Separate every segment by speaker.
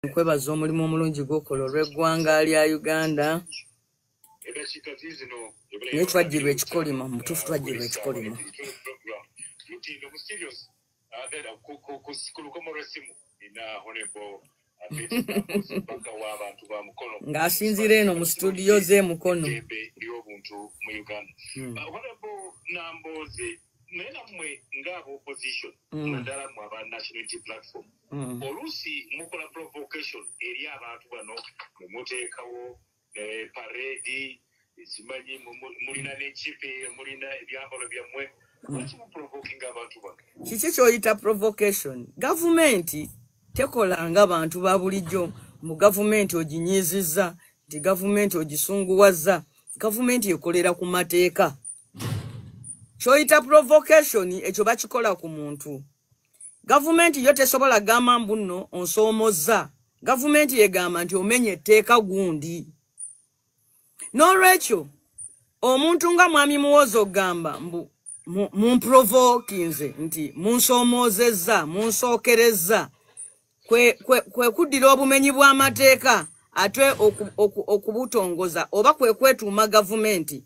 Speaker 1: Nkwebaza omulimu omulungi gw'okola olw'eggwanga lya Uganda. Naye twajjirwa ekikolimo, mu butuufu twajjirwa ekikolimo. Ng'asinziira eno mu situdiyo z'e Mukono.
Speaker 2: Naye nammwe ng'aba opposition, naddala mmwe aba National Unity Platform, oluusi mukola provocation eri abantu bano ne muteekawo parade, simanyi mulina n'ekipe, mulina ebyambalo byammwe. Lwaki muprovokinga abantu bano?
Speaker 1: Kiki ky'oyita provocation? Gavumenti tekola nga bantu ba bulijjo. Mu gavumenti oginyiizizza, nti gavumenti ogisunguwazza. Gavumenti ekolera ku mateeka. Ky'oyita provocation ekyo bakikola ku muntu. Gavumenti yo tesobola gamba mbu nno onsoomozza. Gavumenti egamba nti omenye etteeka gundi. N'olwekyo omuntu nga Mwami Muhoozi ogamba mbu mumprovokinze, nti munsoomoozezza, munsookerezza, kwe kuddira obumenyi bw'amateeka ate okubutongoza oba kwe kwetuuma gavumenti.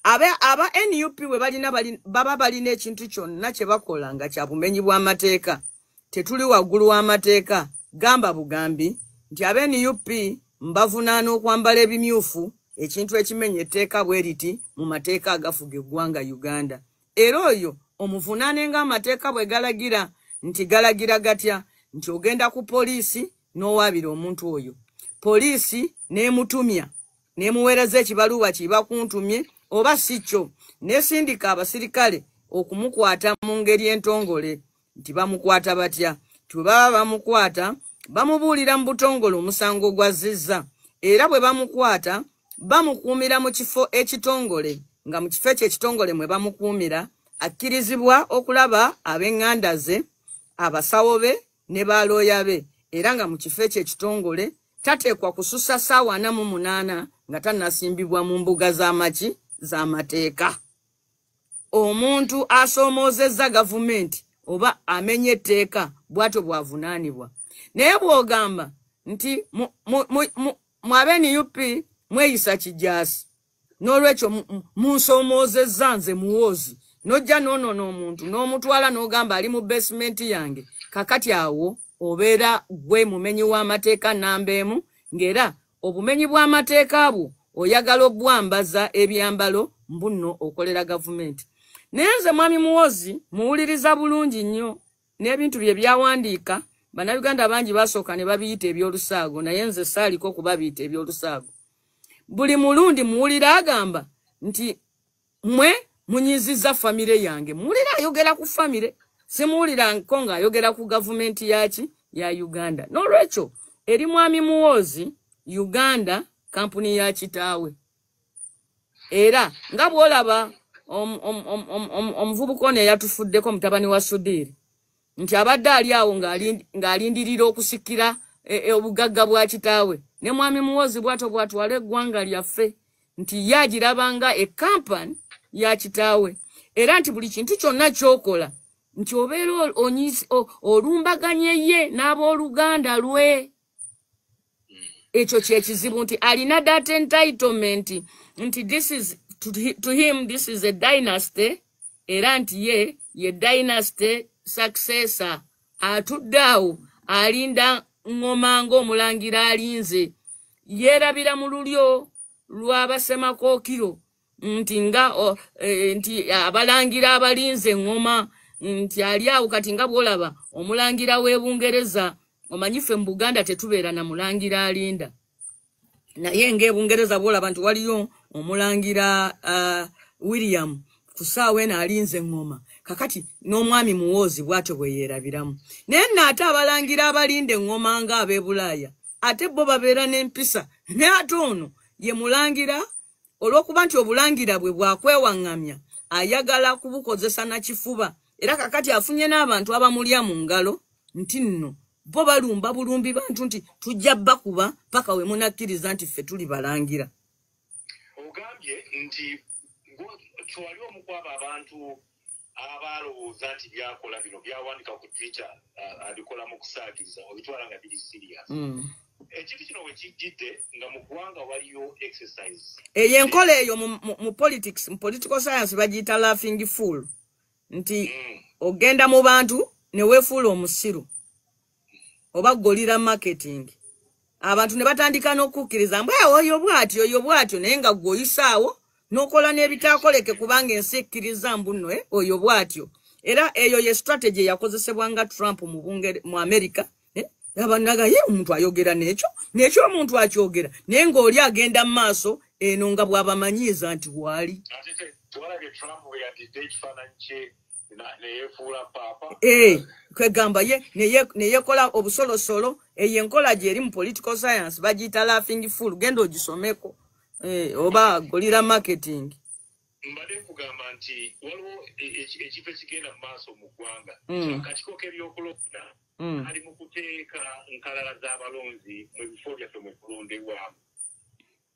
Speaker 1: Aba NUP bwe baba balina ekintu kyonna kye bakola nga kya bumenyi bw'amateeka, tetuli waggulu w'amateeka. Gamba bugambi nti aba NUP mbavunaana okwambala ebimyufu, ekintu ekimenya etteeka bwe riti mu mateeka agafuga eggwanga Uganda. Era oyo omuvunaane ng'amateeka bwe galagira, nti galagira gatya? Nti ogenda ku poliisi n'owaabira omuntu oyo. Poliisi n'emutumya, n'emuweereza ekibaluwa kiba kuntumye oba si kyo, n'esindika abasirikale okumukwata mu ngeri entongole. Nti bamukwata batya? Nti bwe baba bamukwata, bamubuulira mu butongole omusango gw'azzizza. Era bwe bamukwata, bamukuumira mu kifo ekitongole, nga mu kifo ekyo ekitongole mwe bamukuumira, akkirizibwa okulaba ab'eŋŋanda ze, abasawo be ne balooya be. Era nga mu kifo ekyo ekitongole tateekwa kusussa ssaawa 48 nga tannasimbibwa mu mbuga z'amaki z'amateeka. Omuntu asoomoozezza gavumenti oba amenye etteeka bw'atyo bw'avunaanibwa. Naye bw'ogamba nti mu aba NUP mweyisa kijaasi, n'olwekyo munsoomoozezza nze Muhoozi, n'ojja n'onoona omuntu n'omutwala n'ogamba ali mu basement yange, kakati awo obeera gwe mumenyi w'amateeka namba emu, ng'era obumenyi bw'amateeka bwo oyagala obwambaza ebyambalo mbu nno okolera gavumenti. Naye nze Mwami Muhoozi muwuliriza bulungi nnyo n'ebintu bye byawandiika. Bannayuganda bangi basooka ne babiyita ebyolusaago, naye nze saaliko okubabiyita ebyolusaago. Buli mulundi muwulira agamba nti mmwe munyizizza famire yange. Muwulira ayogera ku famire, simuwulira nko ng'ayogera ku gavumenti yaki ya Uganda. N'olwekyo eri Mwami Muhoozi, Uganda kampuni ya kitaawe. Era nga bw'olaba omuvubuka ono eyatufuddeko, mutabani wa Sudiiri, nti abadde ali awo ng'alindirira okusikira obugagga bwa kitaawe, ne Mwami Muhoozi bw'atyo bw'atwala eggwanga lyaffe, nti ye agirabanga ekampani ya kitaawe, era nti buli kintu kyonna ky'okola nti obeera olumbaganye ye n'abooluganda lwe. Ekyo kye kizibu, nti alina that entitlement, nti this is to him this is a dynasty, era nti ye ye dynasty successor, atudde awo alinda ngoma ng'omulangira alinze. Yeerabira mu lulyo lw'abasemakookiro nti nga nti abalangira abalinze eŋŋoma, nti ali awo kati nga bw'olaba omulangira w'e Bungereza. Omanyi ffe mu Buganda tetubeera na mulangira alinda, naye ng'e Bungereza bw'olaba nti waliyo omulangira William ku ssaawa eno alinze eŋŋoma. Kakati n'omwami Muhoozi bw'atyo bwe yeerabiramu. Naye nno ate abalangira abalinda eŋŋoma ng'ab'e Bulaaya, ate bo babeera n'empisa. Naye ate ono ye mulangira, olw'okuba nti obulangira bwe bwakwewaŋŋamya, ayagala kubukozesa na kifuba. Era kakati afunye n'abantu abamulya mu ngalo, nti nno bo balumba bulumbi bantu nti tujja bakuba paka we munakkiriza nti ffe tuli balangira.
Speaker 2: Ogambye nti twali omu kwabo abantu Abalowooza nti byakola bino byawandika ku Twitter abikola mu kusaagiriza, obitwala nga biri serious. Ekintu kino we kijjidde nga mu ggwanga waliyo exercise.
Speaker 1: Eyo enkola eyo mu politics, mu political science bagiyita laughing fool, nti ogenda mu bantu ne weefuula omusiru oba guerrilla marketing, abantu ne batandika n'okukkiriza mbu oyo bw'atyo, oyo bw'atyo, naye nga ggwe oyisaawo n'okola n'ebitaakoleke kubanga ensi ekkiriza mbu nno oyo bw'atyo. Era eyo ye strategy eyakozesebwa nga Trump mu America. Abanaga ye omuntu ayogera n'ekyo n'ekyo omuntu akyogera, naye ng'oli agenda mu maaso eno nga bw'abamanyiiza nti waali.
Speaker 2: Twalabye Trump bwe yatidde ekifaananyi kye neyefuula paapa.
Speaker 1: Kwegamba ye neyekola obusolosolo. Eyo enkola gyeri mu political science bagiyita laughing fool, genda ogisomeko, oba guerrilla marketing.
Speaker 2: Mbadde nkugamba nti waliwo ekifo ekigenda mu maaso mu ggwanga. Akakiiko k'ebyokulonda kali mu kuteeka nkalala z'abalonzi mu bifo byaffe mwe tulonderwamu,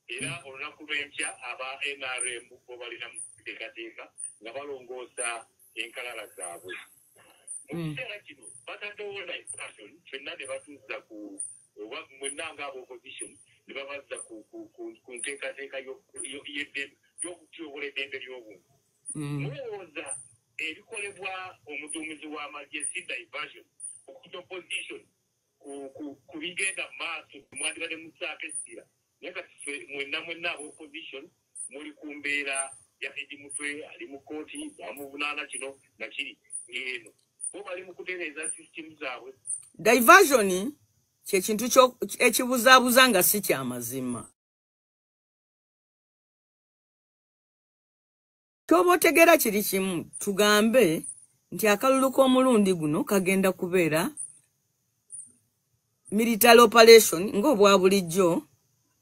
Speaker 2: era olunaku lw'enkya aba NRM bo balina mu kuteekateeka nga balongoosa enkalala zaabwe. Mu kiseera kino bataddewo diversion, ffenna ne batuzza ku oba mwenna nga aba opposition ne babazza ku nteekateeka y'okutyobola eddembe ly'obuntu. Mulowooza ebikolebwa omuduumizi w'amagye si diversion okujja opposition ku bigenda mu maaso? Mwandibadde mussaako essira, naye kati ffe mwenna mwenna aba opposition muli ku mbeera ya Eddie Mutwe ali mu kkooti, bamuvunaana kino nakiri, ng'eno bo bali mu kutereeza system zaabwe.
Speaker 1: Diversion kyekintu ekibuzaabuza nga si kyamazima. Kyoba otegeera kiri kimu, tugambe nti akalulu k'omulundi guno kagenda kubeera military operation ng'obwa bulijjo,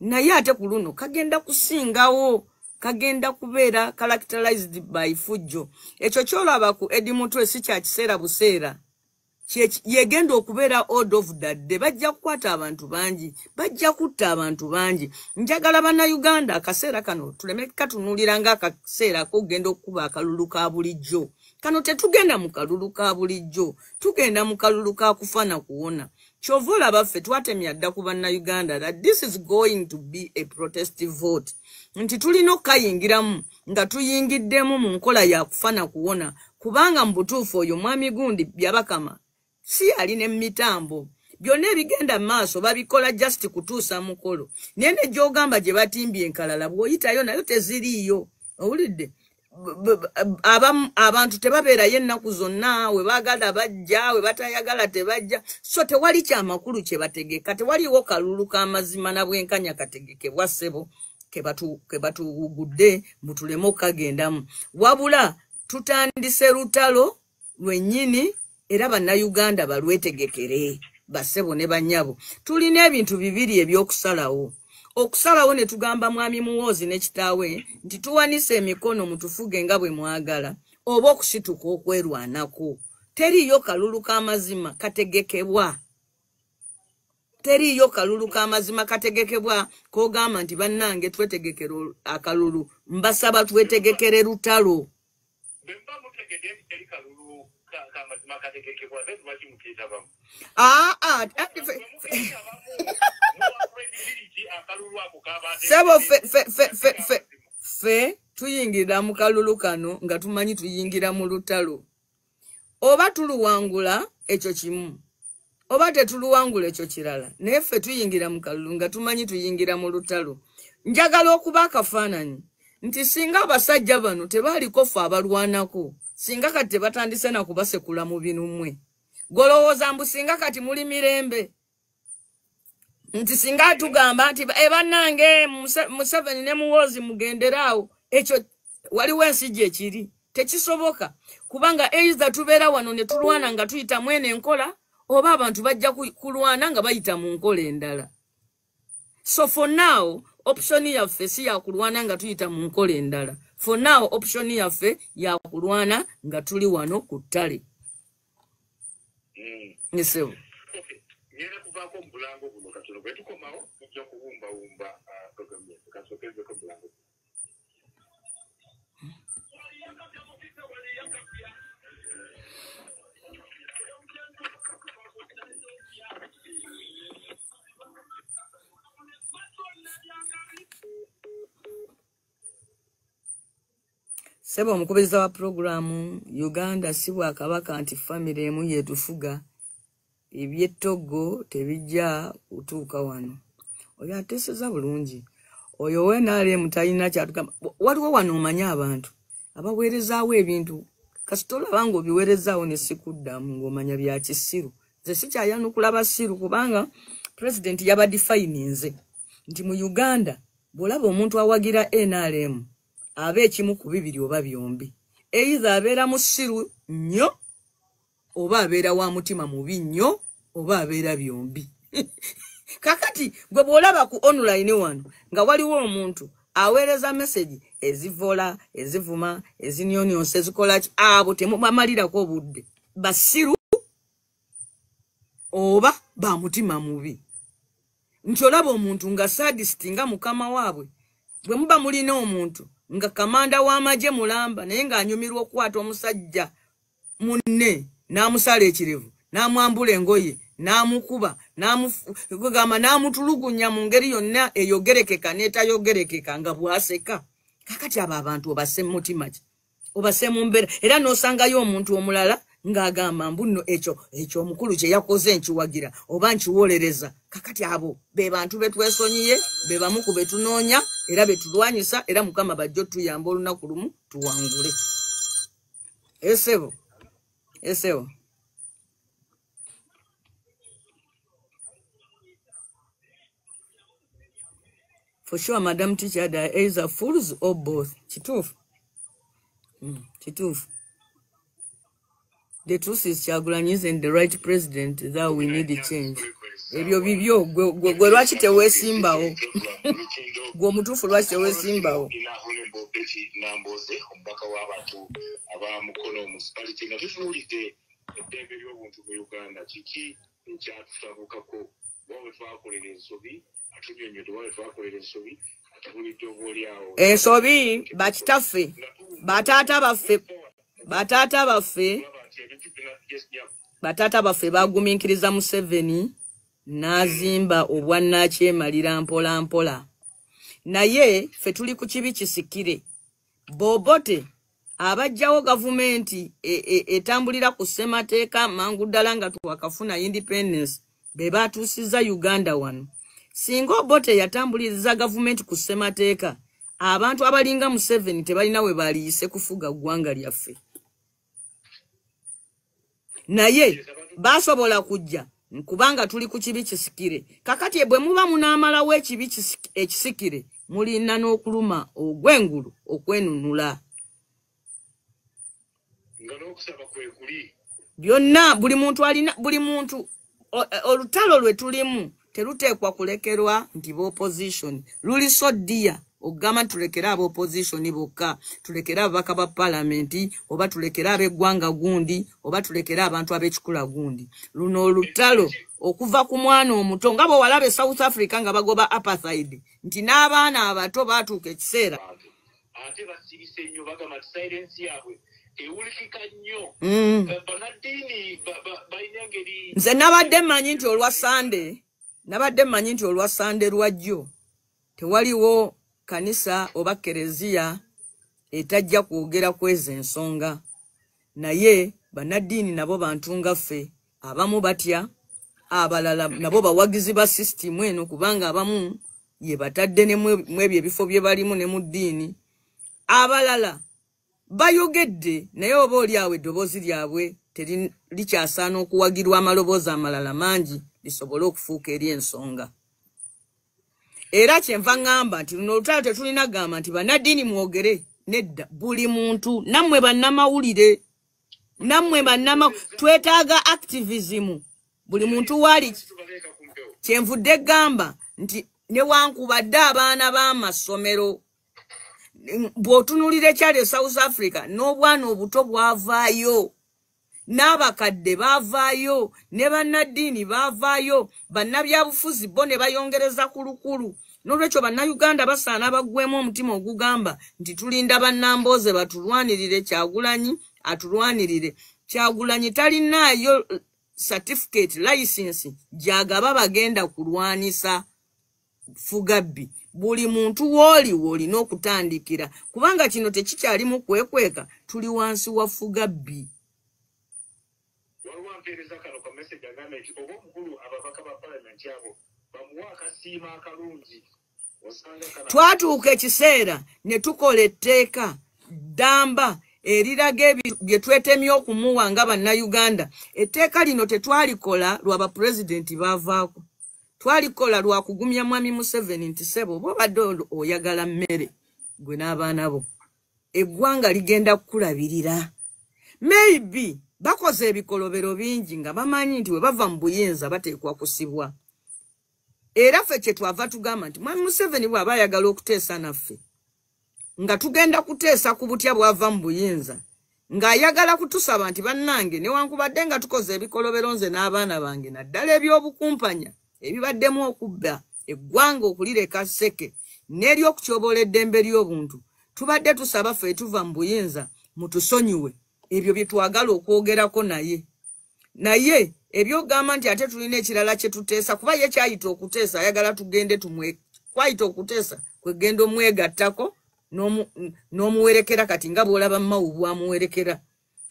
Speaker 1: naye ate ku luno kagenda kusingawo, kagenda kubeera characterized by fujjo. Ekyo kyolaba ku Eddie Mutwe si kya kiseera buseera, yegenda okubeera order of the day. Bajja kukwata abantu bangi, bajja kutta abantu bangi. Njagala Bannayuganda akaseera kano tuleme katunuulira ng'akaseera k'okugenda okukuba akalulu ka bulijjo. Kano tetugenda mu kalulu ka bulijjo, tugenda mu kalulu ka kufa na kuwona. Kyova olaba ffe twatemya dda ku Bannayuganda that this is going to be a protestive vote, nti tulina okukayingiramu nga tuyingiddemu mu nkola ya kufa na kuwona, kubanga mu butuufu oyo mwami gundi Byabakama si alina emitambo. Byonna ebigenda mu maaso babikola just kutuusa mukolo, naye ne gy'ogamba gye batimbye enkalala bw'oyitayo nayo teziriiyo. Owulidde? Abantu tebabeerayo ennaku zonna, we baagala bajja, we batayagala tebajja. So tewali kyamakulu kye bategeka, tewaliwo kalulu k'amazima na bwenkanya kategekebwa ssebo ke batuwugudde mbu tuleme okukagendamu. Wabula tutandise lutalo lwennyini, era Bannayuganda balwetegekere, bassebo ne bannyabo. Tulina ebintu bibiri ebyokusalawo. Okusalawo ne tugamba mwami Muwoozi ne kitaawe nti tuwanise emikono mutufuge nga bwe mwagala, oba okusituka okwerwanako. Teriiyo kalulu k'amazima kategekebwa, teriiyo kalulu k'amazima kategekebwa k'ogamba nti bannange twetegekere akalulu, mbasaba twetegekere lutalo.
Speaker 2: Bwe muba mutegedde nti teri kalulu k'amazima kategekebwa, then lwaki mukeetabamu?
Speaker 1: Aa,
Speaker 2: Bwe mukeetabamu, muwa credibility akalulu ako k'abategedde.
Speaker 1: Ssebo, ffe tuyingira mu kalulu kano nga tumanyi tuyingira mu lutalo. Oba tuluwangula ekyo kimu, oba tetuluwangula ekyo kirala, naye ffe tuyingira mu kalulu nga tumanyi tuyingira mu lutalo. Njagala okuba akafaananyi nti singa abasajja bano tebaaliko ffe abalwanako, singa kati tebatandise na kubasekula mu binumwe. Golowooza mbu singa kati muli mirembe, nti singa tugamba nti bannange Museveni ne Muwoozi mugenderaawo, ekyo waliwo ensi gye kiri tekisoboka, kubanga either tubeera wano ne tulwana nga tuyita mu eno enkola, oba abantu bajja kulwana nga bayita mu nkola endala. So for now option yaffe si ya kulwana nga tuyita mu nkola endala. For now option yaffe ya kulwana nga tuli wano ku ttale. Ssebo.
Speaker 2: Okay. Ngenda kuvaako mu bulango buno katono, bwe tukomawo tujja kuwumbawumba program yaffe. Kasookezeko mu bulango.
Speaker 1: Sebo omukubiriza wa puroguramu, Uganda si bwakabaka nti famire emu yetufuga. Ebyettogo tebijja kutuuka wano. Oyo ateeseza bulungi. Oyo NRM talina kyatugamba. Waliwo wano omanye abantu abaweerezaawo ebintu, kasita olaba ng'obiweerezaawo ne sikuddamu ng'omanya bya kisiru. Nze sikyayanukula basiru kubanga pulezidenti yabadefininze nti mu Uganda bw'olaba omuntu awagira NRM aba ekimu ku bibiri oba byombi, either abeera musiru nnyo oba abeera wa mutima mubi nnyo oba abeera byombi. Kakati gwe bw'olaba ku online wano nga waliwo omuntu aweereza message ezivola, ezivuma, ezinyonyonsa, ezikola ki, abo temubamalirako obudde, basiru oba ba mutima mubi. Nti olaba omuntu nga sadist nga mukama waabwe, bwe muba mulina omuntu nga kamanda w'amagye mulamba naye ng'anyumirwa okukwata omusajja munne n'amusala ekirevu, n'amwambula engoye, n'amukuba, n'amugamba, n'amutulugunya mu ngeri yonna eyogerekeka n'etayogerekeka nga bw'aseka. Kakati abo abantu obase mu mutima ki, obase mu mbeera, era n'osangayo omuntu omulala ng'agamba mbu nno ekyo omukulu kye yakoze nkiwagira oba nkiwolereza. Kakati abo be bantu be twesonyiye, be bamu ku be tunoonya era be tulwanyisa, era Mukama bajjo tuyamba olunaku lumu tuwangule. Esebo, esebo. For sure, Madam Teacher, they are either fools or both. Kituufu. Kituufu. The truth is Kyagulanyi isn't the right president, that we need a change. Ebyo bibyo, gwe lwaki teweesimbawo? Gwe omutuufu lwaki teweesimbawo?
Speaker 2: Namboze, omubaka w'abantu aba Mukono Municipality, nga tutunuulidde eddembe ly'obuntu mu Uganda. Kiki ekyatusabukako? Wa we twakolera ensobi, atunyonnyodde wa we twakolera ensobi, atubulidde oboolyawo
Speaker 1: ensobi. Bakitaffe, bataata baffe, bataata baffe, bataata baffe bagumiikiriza Museveni n'azimba obwannakyemalira mpola mpola, naye ffe tuli ku kibi kisikire. Bobote abajjawo gavumenti etambulira ku ssemateeka mangu ddala nga twakafuna independence, be batuusizza Uganda wano. Singa Obote yatambuliriza gavumenti ku ssemateeka, abantu abalinga Museveni tebalina we baliyise kufuga ggwanga lyaffe. Naye basobola kujja kubanga tuli ku kibi kisikire. Kakati bwe muba munaamalawo ekibi ekisikire, mulina n'okuluma ogw'engulu okwenunula.
Speaker 2: Nga n'okusaba kwe kuli
Speaker 1: byonna, buli muntu alina, buli muntu olutalo lwe tulimu teruteekwa kulekerwa nti b'opposition. Luli so dear okugamba nti tulekere ab'opposition bokka, tulekere ababaka ba palamenti, oba tulekere ab'eggwanga gundi, oba tulekere abantu ab'ekikula gundi. Luno olutalo okuva ku mwana omuto, nga bwe walaba e South Africa nga bagoba apartheid, nti n'abaana abato baatuuka ekiseera
Speaker 2: ate basirise nnyo, bagamba nti silence yaabwe ewulikika nnyo. Bannaddiini balina engeri.
Speaker 1: Nze nabadde mmanyi nti olwa Sande, nabadde mmanyi nti olwa Sande lwajjo tewaliwo kanisa oba kereziya etajja kwogera kweza ensonga, naye bannaddiini nabo bantu nga ffe, abamu batya, abalala nabo bawagizi ba sisitimu eno, kubanga abamu ye batadde ne mu ebyo ebifo bye balimu ne mu ddiini. Abalala bayogedde, naye oba oli awo eddoboozi lyabwe likyasaana okuwagirwa amaloboozi amalala mangi lisobole okufuuka eri ensonga. Era kyenva ŋŋamba nti luno olutalo tetulina gamba nti bannaddiini mwogere, nedda, buli muntu, nammwe bannamawulire, nammwe bannama, twetaaga activism buli muntu waali.
Speaker 2: Tubateeka ku mpewo.
Speaker 1: Kyenvudde gamba nti newankubadde abaana b'amasomero, bw'otunuulira ekyali e South Africa, n'obwana obuto bwavaayo, n'abakadde baavaayo, ne bannaddiini baavaayo, bannabyabufuzi bo ne bayongereza ku lukulu. N'olwekyo bannayuganda basaana baggwemu omutima ogugamba nti tulinda bannambooze batulwanirire, Kyagulanyi atulwanirire. Kyagulanyi talinaayo certificate, license gy'agaba bagenda kulwanisa Fugabbi. Buli muntu wooli woolina okutandikira, kubanga kino tekikyalimu kwekweka, tuli wansi wa Fugabbi.
Speaker 2: Waliwo ampeereza kano ka message agamba nti oba omukulu ababaka ba palamenti abo bamuwa akasiima akalungi.
Speaker 1: Twatuuka ekiseera ne tukola etteeka ddamba eriraga bye twetemye okumuwa nga bannayuganda. Etteeka lino tetwalikola lwa bapulezidenti baavaako, twalikola lwa kugumya Mwami Museveni nti ssebo oba obadde oyagala mmere gwe n'abaana bo, eggwanga ligenda kukulabirira. Maybe bakoze ebikolobero bingi nga bamanyi nti bwe bava mu buyinza bateekwa kusibwa. Era ffe kye twava tugamba nti Mwami Museveni bw'aba ayagala okuteesa naffe, nga tugenda kuteesa ku butya bw'ava mu buyinza, ng'ayagala kutusaba nti bannange newankubadde nga tukoze ebikolobero nze n'abaana bange, naddala eby'obukumpanya ebibaddemu okubba eggwanga okulireka sseke n'ery'okutyoboola eddembe ly'obuntu, tubadde tusaba ffe tuva mu buyinza mutusonyiwe ebyo bye twagala okwogerako naye. Naye ebyogamba nti ate tulina ekirala kye tuteesa, kuba ye kyayita okuteesa ayagala tugende kwayita okuteesa kwegenda omwegattako n'omuwerekera kati nga bw'olaba Mao bw'amuwerekera,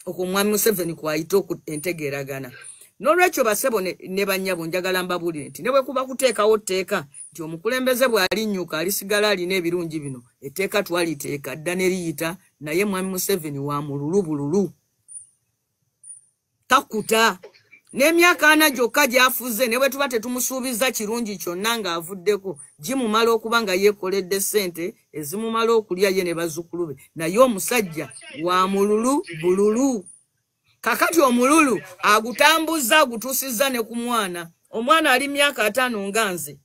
Speaker 1: okwo Mwami Museveni kwayita entegeeragana. N'olwekyo basebo ne bannyabo njagala mbabuulire nti ne bwe kuba kuteekawo tteeka nti omukulembeze bw'alinnyuka alisigala alina ebirungi bino, etteeka twaliteeka dda ne liyita, naye Mwami Museveni wa mululu bululu takuta. N'emyaka 40 gyokka gy'afuze ne bwe tuba tetumusuubiza kirungi kyonna ng'avuddeko, gimumala okuba nga yeekoledde ssente ezimumala okulya ye ne bazzukulu be, naye omusajja wa mululu bululu. Kakati omululu agutambuzza agutuusizza ne ku mwana. Omwana ali myaka 5 nga nze.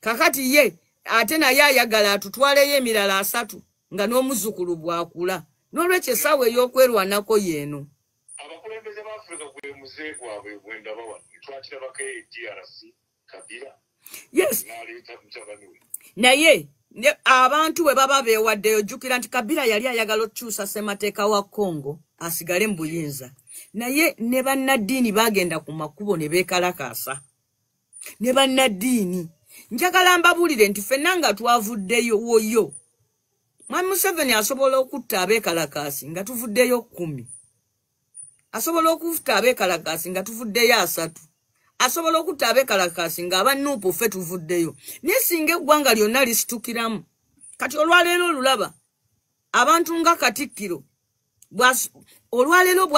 Speaker 1: Kakati ye ate naye ayagala atutwaleyo emirala 3 nga n'omuzzukulu bw'akula. N'olwekyo essaawa ey'okwerwanako y'eno.
Speaker 2: Abakulembeze ba Afrika gwe muze gwabwe gwe ndaba wano, twakirabako e DRC, Kabila.
Speaker 1: Yes.
Speaker 2: N'aleeta mutabani we.
Speaker 1: Naye abantu bwe baba beewaddeyo, jjukira nti Kabila yali ayagala okukyusa ssemateeka wa Congo asigale mu buyinza, naye ne bannaddiini baagenda ku makubo ne beekalakaasa. Ne bannaddiini, njagala mbabuulire nti ffenna nga twavuddeyo woyo, Mwami Museveni asobola okutta abeekalakaasi nga tuvuddeyo 10, asobola okutta abeekalakaasi nga tuvuddeyo 3, asobola okutta abeekalakaasi nga abannuupu ffe tuvuddeyo. Naye singa eggwanga lyonna lisitukiramu, kati olwaleero olulaba abantu nga Katikkiro olwaleero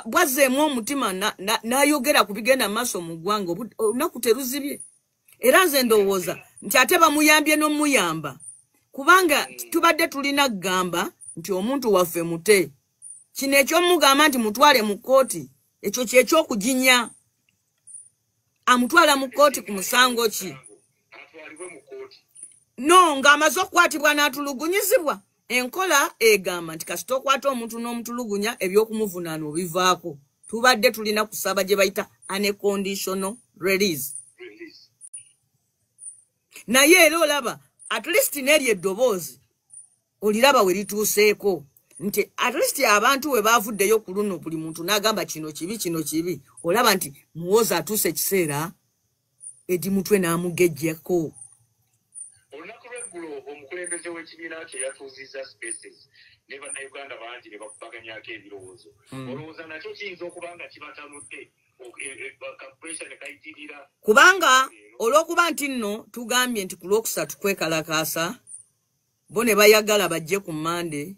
Speaker 1: bwazzeemu omutima n'ayogera ku bigenda maaso mu ggwanga, olunaku teruzibye. Era nze ndowooza nti ate bamuyambye n'omuyamba, kubanga tubadde tulina kugamba nti omuntu waffe mute. Kino eky'omugamba nti mutwale mu kkooti, ekyo kyekyokuginya. Amutwala mu kkooti ku musango ki? No, ng'amaze okukwatibwa n'atulugunyizibwa. Enkola egamba nti kasita okwata omuntu n'omutulugunya eby'okumuvunaana obivaako. Tubadde tulina kusaba gye bayita unconditional release. Naye era olaba at least n'eryo eddoboozi oliraba we lituuseeko nti at least abantu we baavuddeyo ku luno buli muntu n'agamba kino kibi kino kibi, olaba nti Muwoza atuuse ekiseera Edi Mutwe n'amugejjako.
Speaker 2: Olunaku lw'eggulo omukulembeze w'ekibiina kye yatuuzizza spaces ne bannayuganda bangi ne bakubaganyako ebirowoozo. Olowooza nakyo kiyinza okuba nga kibatanudde ka pressure ne kayitirira?
Speaker 1: Kubanga olw'okuba nti nno tugambye nti ku Lwokusatu kwekalakaasa, bo ne bayagala bajje ku Mmande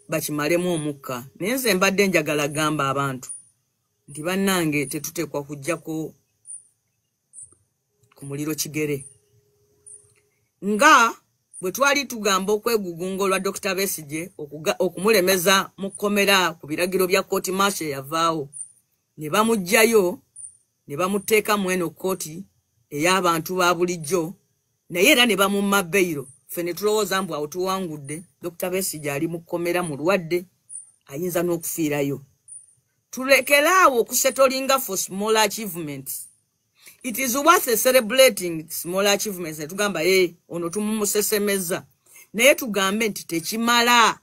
Speaker 1: bakimalemu omukka. Naye nze mbadde njagala gamba abantu nti bannange tetuteekwa kujjako ku muliro kigere. Nga bwe twali tugamba okwegugunga olwa Dr. Besigye okumulemeza mu kkomera ku biragiro bya kkooti martial eyavaawo, ne bamuggyayo ne bamuteeka mu eno kkooti ey'abantu ba bulijjo, naye era ne bamumma beyiro. Ffe ne tulowooza mbu awo tuwangudde, Dr. Besigye ali mu kkomera mulwadde, ayinza n'okufiirayo. Tulekeraawo okusettlinga for small achievements. It is worth celebrating small achievements ne tugamba ye ono tumumusesemeza, naye tugambe nti tekimala,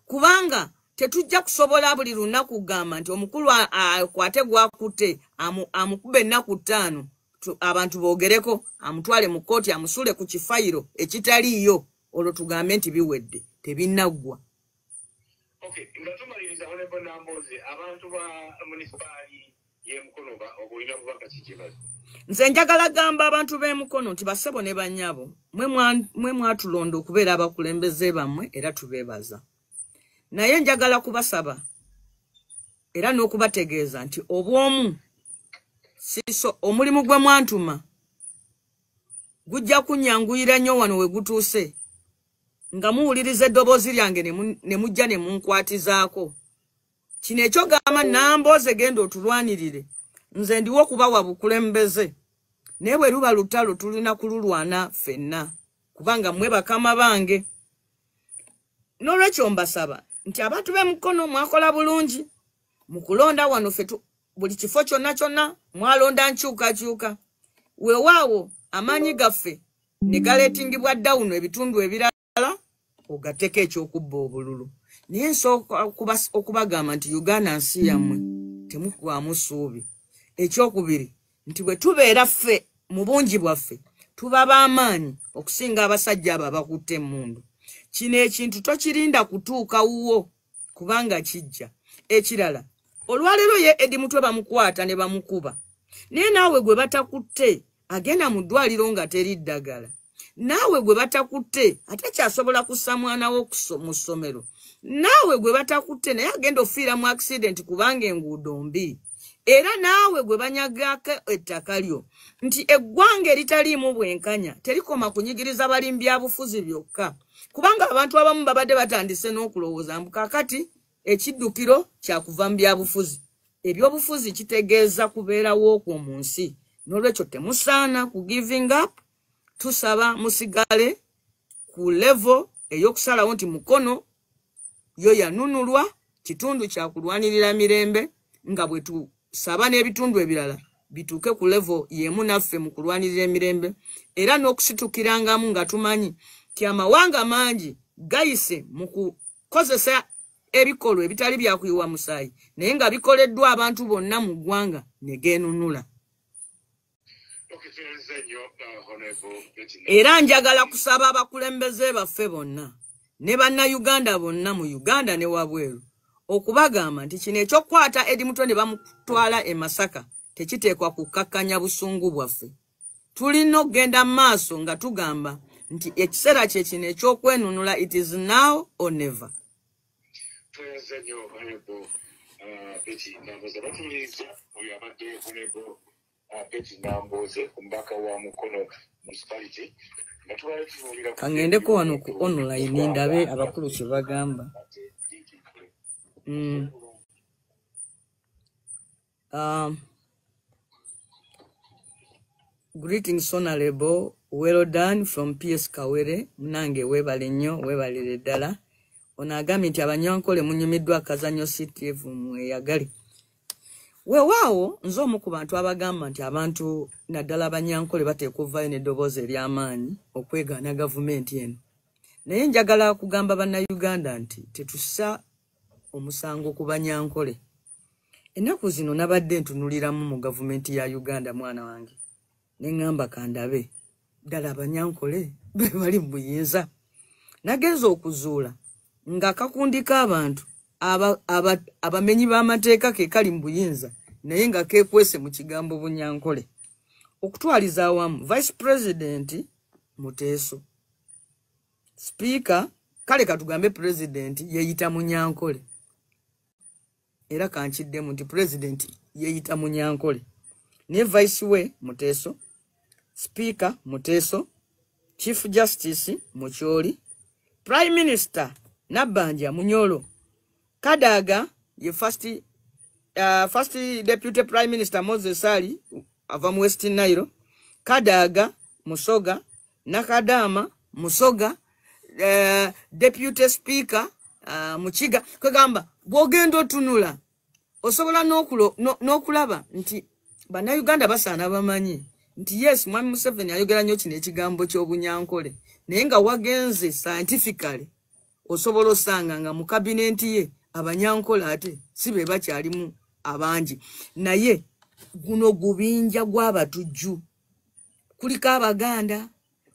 Speaker 1: kubanga tetujja kusobola buli lunaku kugamba nti omukulu akwate gwakutte amukube ennaku 5. Abantu boogereko, amutwale mu kkooti, amusuule ku kifayiro ekitaliiyo, olwo tugambe nti biwedde. Tebinnaggwa.
Speaker 2: Okay, nga tumaliriza, Honorable Nambooze, abantu ba munisipaali y'e Mukono olina bubaka ki gye bali?
Speaker 1: Nze njagala gamba abantu b'e Mukono nti bassebo ne bannyabo, mwe mwatulonda okubeera abakulembeze bammwe, era tubeebaza. Naye njagala kubasaba era n'okubategeeza nti obwomu siso omulimu gwe mwantuma gujja kunnyanguyira nnyo wano we gutuuse nga muwuliriza eddoboozi lyange ne mujja ne munkwatizaako. Kino ekyogamba Nambooze genda otulwanirire, nze ndiwo okubawa bukulembeze, naye bwe luba lutalo tulina kululwana ffenna kubanga mmwe bakama bange. N'olwekyo mbasaba nti abantu b'e Mukono mwakola bulungi mu kulonda wano ffe buli kifo kyonna kyonna mwalonda nkyukakyuka. Weewaawo amaanyi gaffe ne galeetingibwa down ebitundu ebirala ogatteko ekyokubba obululu. Naye nsooka okubagamba nti Uganda nsi yammwe, temuggwaamu ssuubi. Ekyokubiri nti bwe tubeera ffe mu bungi bwaffe tuba b'amaanyi okusinga abasajja abo abakutte emmundu. Kino ekintu tokirinda kutuuka wuwo kubanga kijja. Ekirala, olwaleero ye Eddie Mutwe bamukwata ne bamukuba, naye naawe gwe batakutte agenda mu ddwaliro nga teri ddagala. Naawe gwe batakutte ate kyasobola kussa mwana wo mu ssomero. Naawe gwe batakutte naye agenda ofiira mu accident kubanga enguudo mbi. Era naawe gwe banyagako ettaka lyo. Nti eggwanga eritaliimu bwenkanya terikoma kunyigiriza balimi byabufuzi byokka, kubanga abantu abamu babadde batandise n'okulowooza mbu kaakati ekiddukiro kyakuva mu byabufuzi. Ebyobufuzi kitegeeza kubeerawo okwo mu nsi. N'olwekyo temusaana ku giving up. Tusaba musigale ku level ey'okusalawo nti Mukono yo yanunulwa, kitundu kya kulwanirira mirembe, nga bwe tusaba n'ebitundu ebirala bituuke ku level y'emu naffe mu kulwanirira emirembe, era n'okusitukirangamu nga tumanyi nti amawanga mangi gayise mu kukozesa ebikolwa ebitali bya kuyiwa musaayi naye nga bikoleddwa abantu bonna mu ggwanga ne geenunula.
Speaker 2: Okay, tweyanziza nnyo, Honorable Betty.
Speaker 1: Era njagala kusaba abakulembeze baffe bonna ne bannayuganda bonna mu Uganda ne wabweru okubagamba nti kino ekyokukwata Eddie Mutwe ne bamutwala e Masaka tekiteekwa kukkakkanya busungu bwaffe. Tulina okugenda mu maaso nga tugamba nti ekiseera kye kino ekyokwenunula, it is now or never.
Speaker 2: Tweyanziza nnyo, Honorable Betty Nambooze. Batuwuliriza, oyo abadde Honorable Betty Nambooze, omubaka wa Mukono Municipality, nga tubale tunuulira ku
Speaker 1: Kangendeko wano ku online ndabe abakulu kye bagamba. Greetings Honorable, well done from PS Kawere. Munange weebale nnyo, weebalire ddala. Ono agambye nti abanyankole munyumiddwa akazannyo CTF mweyagale. Weewaawo nze omu ku bantu abagamba nti abantu naddala abanyankole bateekwa okuvaayo n'eddoboozi ery'amaanyi okwegaana gavumenti eno. Naye njagala kugamba bannayuganda nti tetussa omusango ku banyankole. Ennaku zino nabadde ntunuliramu mu gavumenti ya Uganda, mwana wange, ne ŋŋamba kandabe ddala abanyankole be bali mu buyinza. Nagenze okuzuula ng'akakundi k'abantu abamenyi b'amateeka ke kali mu buyinza naye nga keekwese mu kigambo bunyankole. Okutwaliza awamu, Vice President Muteeso, Speaker, kale katugambe President yeeyita munyankole, era kankiddemu nti President yeeyita munyankole, ne Vice we Muteeso, Speaker Muteeso, Chief Justice Mucholi, Prime Minister Nabbanja Munyolo, Kadaga ye first Deputy Prime Minister Moses Ali ava mu West Nile, Kadaga Musoga, Nakadama Musoga, Deputy Speaker Mukiga. Kwegamba bw'ogenda otunula osobola n'okulaba nti bannayuganda basaana bamanyi nti yes, Mwami Museveni ayogera nnyo kino ekigambo ky'obunyankole, naye nga wagenze scientifically osobola osanga nga mu kabinenti ye abanyankole ate si be bakyalimu abangi, naye guno gubinja gw'abatujju. Kuliko Abaganda,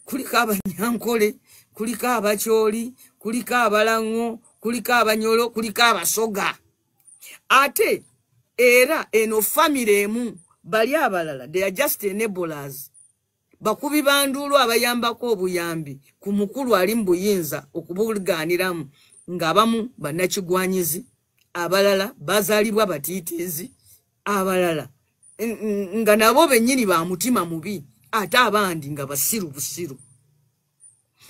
Speaker 1: kuliko Abanyankole, kuliko Abakyoli, kuliko Abalango, kuliko Abanyolo, kuliko Abasoga. Ate era eno famire emu, bali abalala they are just enablers, bakubi banduulu abayambako obuyambi ku mukulu ali mu buyinza okubugaaniramu, ng'abamu bannakigwanyizi, abalala bazaalibwa batiitiizi, abalala nga nabo bennyini ba mutima mubi, ate abandi nga basiru busiru.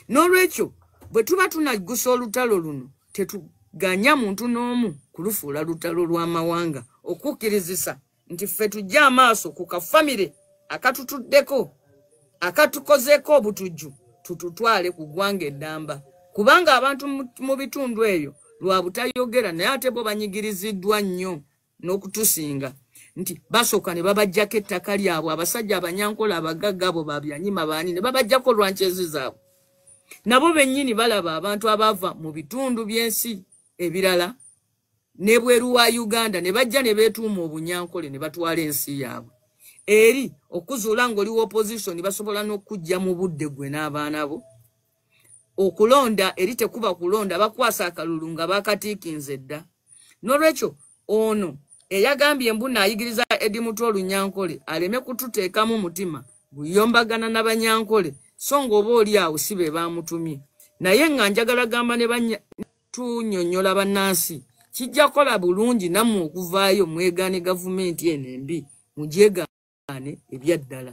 Speaker 1: N'olwekyo bwe tuba tunaggusa olutalo luno, tetuganya muntu n'omu kulufuula lutalo lw'amawanga, okukkirizisa nti ffe tujje amaaso ku kafamire akatutuddeko, akatukozeeko obutujju, tututwale ku ggwanga eddamba, kubanga abantu mu bitundu eyo lwa butayogera, naye ate bo banyigiriziddwa nnyo n'okutusinga, nti basooka ne babajjako ettaka lyabwe. Abasajja Abanyankola abagagga abo babyanyima baani ne babajjako lwankyezi zaabwe. Nabo bennyini balaba abantu abava mu bitundu by'ensi ebirala n'ebweru wa Uganda ne bajja ne beetuuma Obunyankole ne batwala ensi yaabwe. Eri okuzuula ng'oli opposition basobola n'okujja mu budde gwe n'abaana bo. Okulonda eri tekuba kulonda, bakwasa akalulu nga bakatiikinze dda. N'olwekyo ono eyagambye mbu naayigiriza Eddie Mutwe Olunyankole aleme kututeekamu mutima guyombagana n'Abanyankole, so ng'oba oli awo si be baamutumye. Naye nga njagala gamba ne tunnyonnyola bannansi, kijja kukola bulungi nammwe okuvaayo mwegaane gavumenti eno embi, mugyegaane ebyaddala.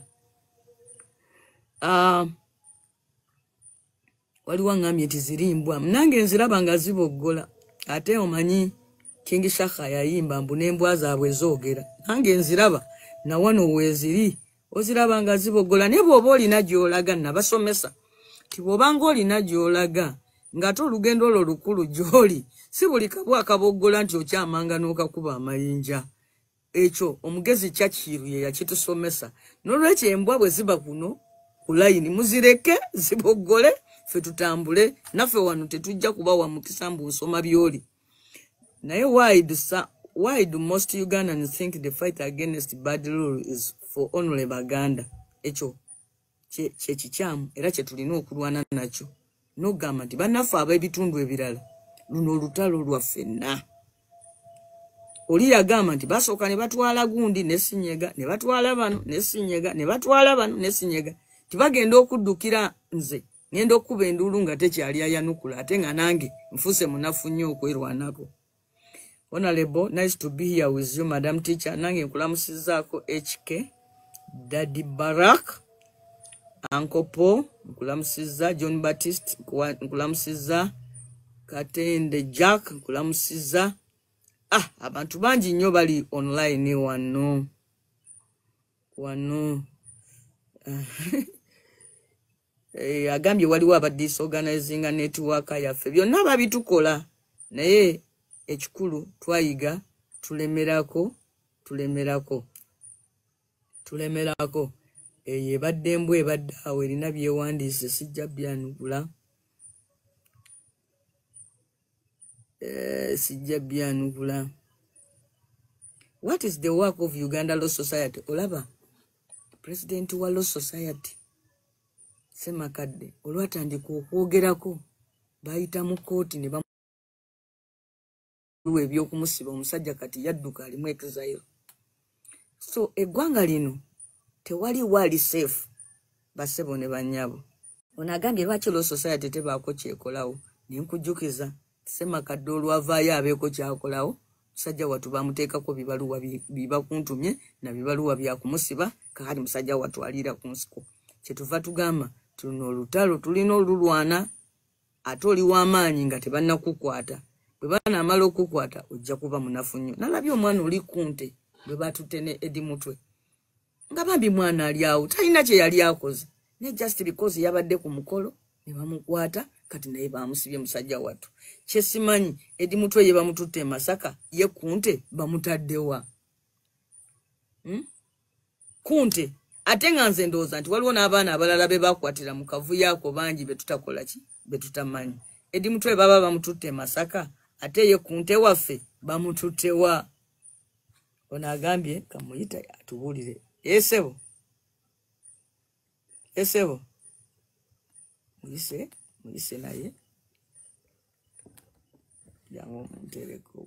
Speaker 1: Waliwo aŋŋambye nti ziri mbwa, nange nziraba nga ziboggola. Ate omanyi King Shaka yayimba mbu n'embwa zaabwe zoogera, nange nziraba nawano weeziri, oziraba nga ziboggola. Naye bw'oba olina gy'olaga, nabasomesa nti bw'obanga olina gy'olaga ng'ate olugendo olwo lukulu gy'oli, si buli kabwa akaboggola nti okyamanga n'okakuba amayinja. Ekyo omugezi Churchill ye yakitusomesa. N'olwekyo embwa bwe ziba kuno ku layini muzireke ziboggole, ffe tutambule. Naffe wano tetujja kubawa mukisa mbu nsoma by'oli. Naye why do most Ugandans think the fight against bad rule is for only Baganda? Ekyo kye kikyamu era kye tulina okulwana nakyo, n'okugamba nti bannaffe ab'ebitundu ebirala, luno olutalo lwaffenna. Oli yagamba nti basooka ne batwala gundi ne sinyega, ne batwala bano ne sinyega, ne batwala bano ne sinyega, tibagenda okuddukira nze ngenda okukuba enduulu nga tekyali ayanukula, ate nga nange nfuuse munafu nnyo okwerwanako. Honorable, nice to be here with you, Madam Teacher. Nange nkulamusizzaako HK, Daddy Barak, Uncle Paul, nkulamusizza John Baptist, nkulamusizza Katende Jack, nkulamusizza. Abantu bangi nnyo bali online wano. Wano. Agambye waliwo abadisorganizinga network yaffe, byonna babitukola, naye ekikulu twayiga tulemerako, tulemerako, tulemerako. Eyo ebadde embwa ebadde awo erina byewandiise, sijja byanukula. Sijja byanukula. What is the work of Uganda Law Society? Olaba president wa Law Society Semakadde olwatandika okwogerako, bayita mu kkooti ne bamuwa ebyokumusiba. Omusajja kati yadduka, alimu exile. So eggwanga lino tewali wali safe, bassebo ne bannyabo. Ono agambye lwaki Law Society tebaako kyekolawo? Ne nkujjukiza Semakadde olwavaayo abeeko kyakolawo, musajja wattu bamuteekako bibaluwa bibakuntumye na bibaluwa bya kumusiba. Kakati musajja wattu aliira ku nsiko. Kyetuva tugamba tuno olutalo tulina olulwana, ate oli w'amaanyi nga tebannakukwata. Bwe banaamala okukwata ojja kuba munafu nnyo. Nalabye omwana oli ku nte bwe batutte ne Eddie Mutwe, nga bambi mwana ali awo talina kye yali akoze, naye just because yabadde ku mukolo ne bamukwata, kati naye bamusibye musajja wattu. Kyesimanyi Eddie Mutwe ye bamututte e Masaka, ye ku nte bamutaddewa? Ku nte. Ate nga nze ndowooza nti waliwo n'abaana abalala be bakwatira mu kavuyo ako bangi be tutakola ki, be tutamanyi. Eddie Mutwe baba bamututte e Masaka, ate ye ku nte waffe bamututtewa? Ono agambye kamuyita atubuulire. Esebo. Esebo muyise, muyise naye jangu omuntereko.